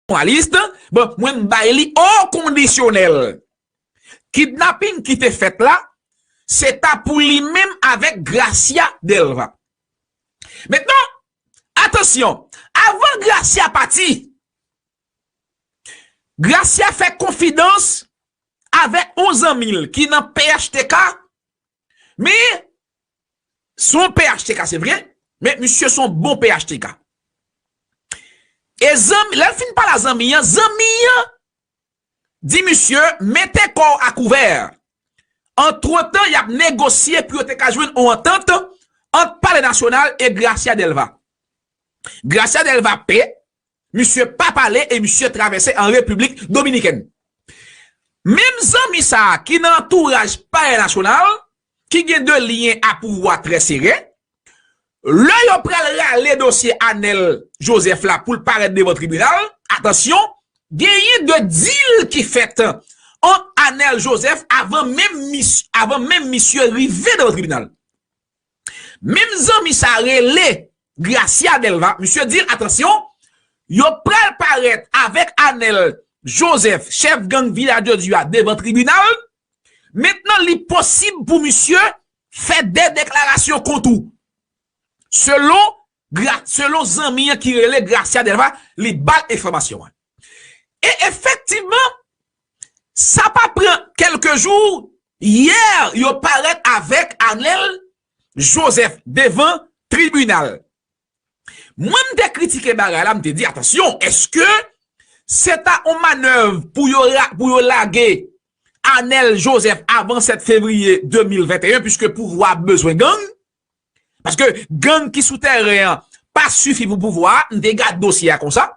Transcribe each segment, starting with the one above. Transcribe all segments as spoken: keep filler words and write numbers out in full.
Journaliste, bon, mwen m bay li o kondisyonèl. Kidnaping ki te fèt la, se ta pou li menm avèk Gracia Delva. Mentnan, atansyon, avan Gracia pati, Gracia fè konfidans avèk yon zanmi l ki nan P H T K, men se yon P H T K, se vre, men misye se yon bon P H T K. E zanmi, lè l fin pale a zanmi an, zanmi an di misye mete kò w a kouvè. Antretan, y ap negosye pou yo te ka jwenn yon antant ant Palè Nasyonal e Gracia Delva. Gracia Delva pè, misye pa pale e misye travèse an Repiblik Dominikèn. Menm zanmi sa a ki nan antouraj Palè Nasyonal, ki gen de lyen a pouvwa trè sere, lè yo pral rale dosye Anèl Joseph la pou l parèt devan tribinal, atansyon, genyen de dil ki fèt ant Anèl Joseph avan menm mis-, avan menm misye rive devan tribinal. Menm zanmi sa a rele Gracia Delva, misye di l, atansyon, yo pral parèt avèk Anèl Joseph, chèf gang Village de Dieu a, devan tribinal. Mentnan, li posib pou misye fè de deklarasyon kont ou. Selon Gra-, selon zanmi an ki rele Gracia Delva, li ba l enfòmasyon an. E efektivman, sa pa pran kèlke jou, yè, yo parèt avèk Anèl Joseph devan tribinal. Mwen, m te kritike bagay la, m te di, atansyon, èske se ta yon manèv pou yo ra-, pou yo lage Anèl Joseph avan sèt fevriye de mil venteyen, piske pouvwa a bezwen gang? Paske gang ki sou tèren an pa sifi pou pouvwa a, m te gade dosye a konsa.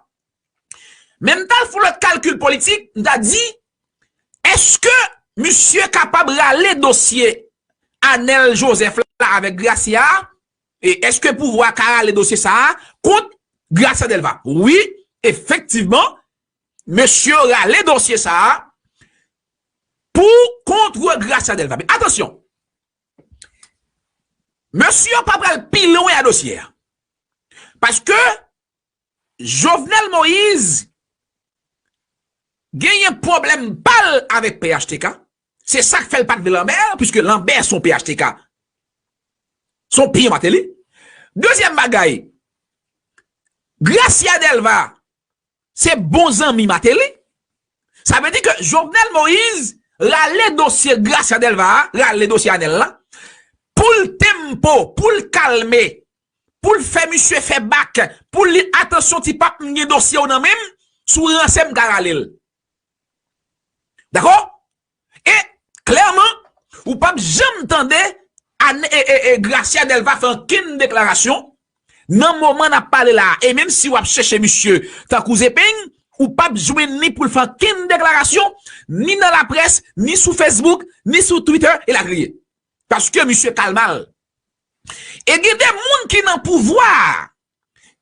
Men m t al fè lòt kalkil politik, m ta di, èske misye kapab rale dosye Anèl Joseph la avèk Gracia a? E èske pouvwa a ka rale dosye sa a kont Gracia Delva? Wi, efektivman, mesye rale dosye sa a pou kont Gracia Delva. Men atansyon, mesye yo pa pral pi lwen a dosye a. Paske Jovenel Moïse genyen pwoblèm pa l avèk P H T K. Se sa k fè l pa t vle Lambert, piske Lambert se yon P H T K. Se yon piyon Martelly. Dezyèm bagay, Gracia Delva se bon zanmi Martelly. Sa vle di ke Jovenel Moïse rale dosye Gracia Delva a, rale dosye Anèl la, pou l tempo, pou l kalme, pou l fè misye fè bak, pou l di, atansyon ti pap, m gen dosye w nan men m, si w ranse m ka rale l. Dakò? E klèman, ou p ap janm tande Ann-, e, e, e, Gracia Delva fè ankenn deklarasyon nan moman n ap pale la a. E menm si w ap chèche misye tankou zepeng, ou p ap jwenn li pou l fè ankenn deklarasyon, ni nan laprès, ni sou Facebook, ni sou Twitter, elatriye. Paske misye kalma l. E gen de moun ki nan pouvwa a,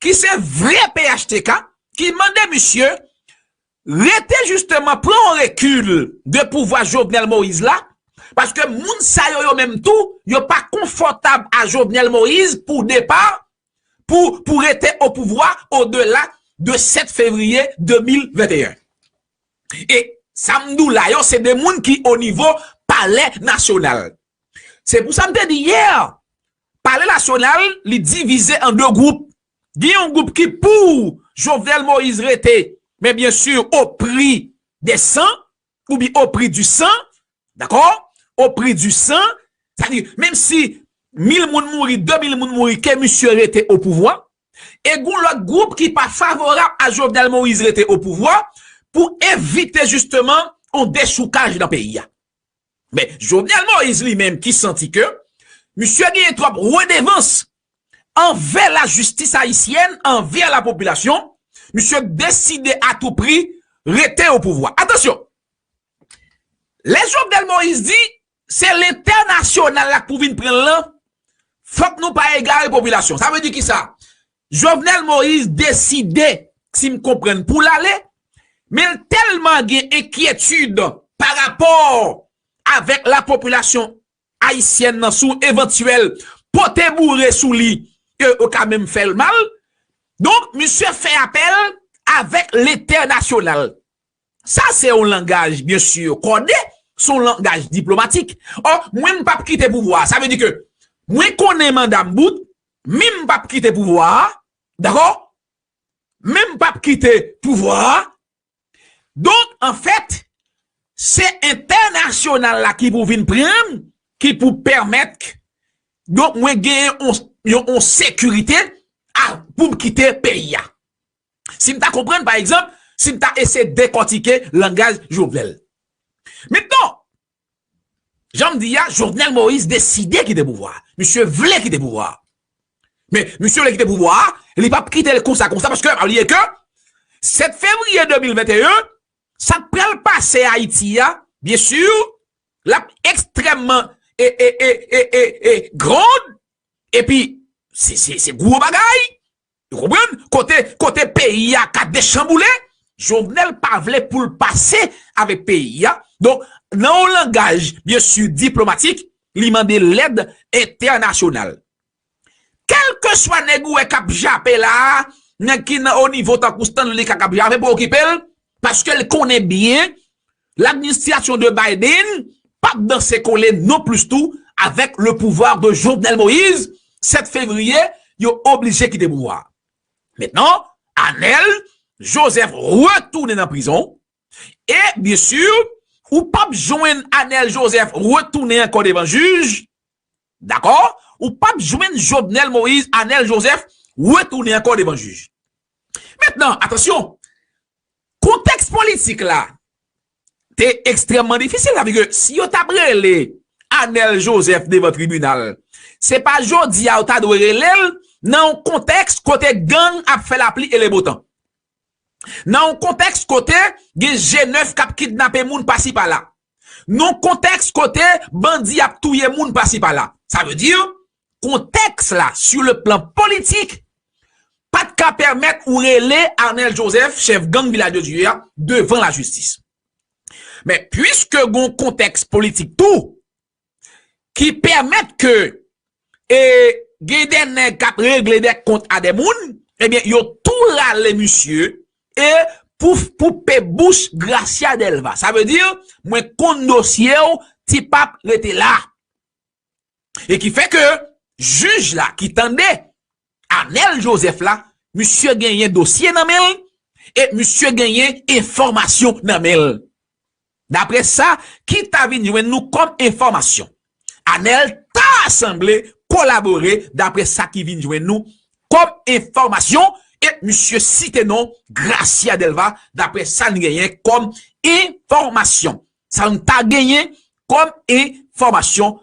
ki se vre P H T K, ki mande misye rete jisteman, pran yon rekil de pouvwa Jovenel Moïse la, paske moun sa yo, yo menm tou, yo pa konfòtab a Jovenel Moïse pou depa, pou, pou rete o pouvwa odela de sèt fevriye de mil venteyen. E sa m di w la yo, se de moun ki o nivo Palè Nasyonal. Se pou sa m te di yè, Palè Nasyonal, li divize an de gwoup. Gen yon gwoup ki pou Jovenel Moïse rete, men byen si, o pri de san, oubyen o pri di san, dakò? O pri di san, sa di, menm si mil moun mouri, de mil moun mouri, ke misye rete o pouvwa. E gon lòt gwoup ki pa favorab a Jovenel Moïse rete o pouvwa pou evite jisteman yon dechoukaj nan peyi a. Men Jovenel Moïse li menm ki santi ke misye genyen twòp redevans anvè lajistis ayisyèn, anvè lapopilasyon, misye deside a tou pri rete o pouvwa. Atansyon! Lè Jovenel Moïse di se lentènasyonal la k pou vin pran l lan, fòk nou pa egare popilasyon. Sa vle di kisa? Jovenel Moïse deside, si m konprann, pou l ale, men l tèlman gen enkyetid pa rapò avèk lapopilasyon ayisyèn nan sou evantyèl pote boure sou li, ke yo ka menm fè l mal. Donk, misye fè apèl avèk lentènasyonal. Sa se yon langaj, byen si, kòde, se yon langaj diplomatik. Ò, mwen m p ap kite pouvwa a. Sa vle di ke mwen konnen manda m bout, men m p ap kite pouvwa a, dakò? Men m p ap kite pouvwa a. Donk, anfèt, se entènasyonal la ki pou vin pran m, ki pou pèmèt, donk, mwen genyen yon, yon, yon sekirite a, pou m kite peyi a. Si m ta konprann, pa egzanp, si m ta eseye dekòtike langaj Jovenel. Mentnan, jan m di a, Jovenel Moïse deside kite pouvwa a. Misye vle kite pouvwa a. Men, misye vle kite pouvwa a, li p ap kite l konsa, konsa, paske, pa bliye ke sèt fevriye de mil venteyen, sa k pral pase Ayiti a, byen si, l ap ekstrèmman e, e, e, e, e, e, grand, epi se, se, se gwo bagay. Ou konprann? Kote, kote peyi a ka dechanboule, Jovenel pa vle pou l pase avèk peyi a. Donk, nan yon langaj, byen si, diplomatik, li mande lèd entènasyonal. Kèlkeswa nèg ou wè k ap jape la a, nèg ki nan o nivo tankou Stanley k ap jape pou okipe l, paske l konnen byen, ladministrasyon de Biden p ap danse kole non plis tou avèk le pouvoir de Jovenel Moïse. Sèt fevriye, yo oblije kite pouvwa a. Mentnan, Anèl Joseph retounen nan prizon. E, byen si, ou p ap jwenn Anèl Joseph retounen ankò devan jij. Dakò? Ou p ap jwenn Jovenel Moïse, Anèl Joseph retounen ankò devan jij. Mentnan, atansyon, kontèks politik la te ekstrèmman difisil. Sa vle di ke si yo t ap rele Anèl Joseph devan tribinal, se pa jodi a yo ta dwe rele l nan yon kontèks kote gang ap fè lapli e lebotan. Nan yon kontèks kote gen G nèf k ap kidnape moun pasi pala. Nan yon kontèks kote bandi ap touye moun pasi pala. Sa vle di, kontèks la, sur le plan politik, pa t ka pèmèt ou rele Anèl Joseph, chèf gang Vilaj de Dye a, devan lajistis. Men, piske gen yon kontèks politik tou, ki pèmèt ke, e, gen de nèg k ap regle de kont a de moun, ebyen, yo tou rale misye, e pou, pou pe bouch Gracia Delva. Sa vle di, mwen konn dosye w, ti pap, rete la. E ki fè ke jij la ki tande Anèl Joseph la, misye genyen dosye nan men l, e misye genyen enfòmasyon nan men l. Daprè sa ki ta vin jwenn nou kòm enfòmasyon, Anèl ta sanble kolabore, daprè sa ki vin jwenn nou kòm enfòmasyon, e misye site non Gracia Delva, daprè sa n genyen kòm enfòmasyon. Sa n ta genyen kòm enfòmasyon,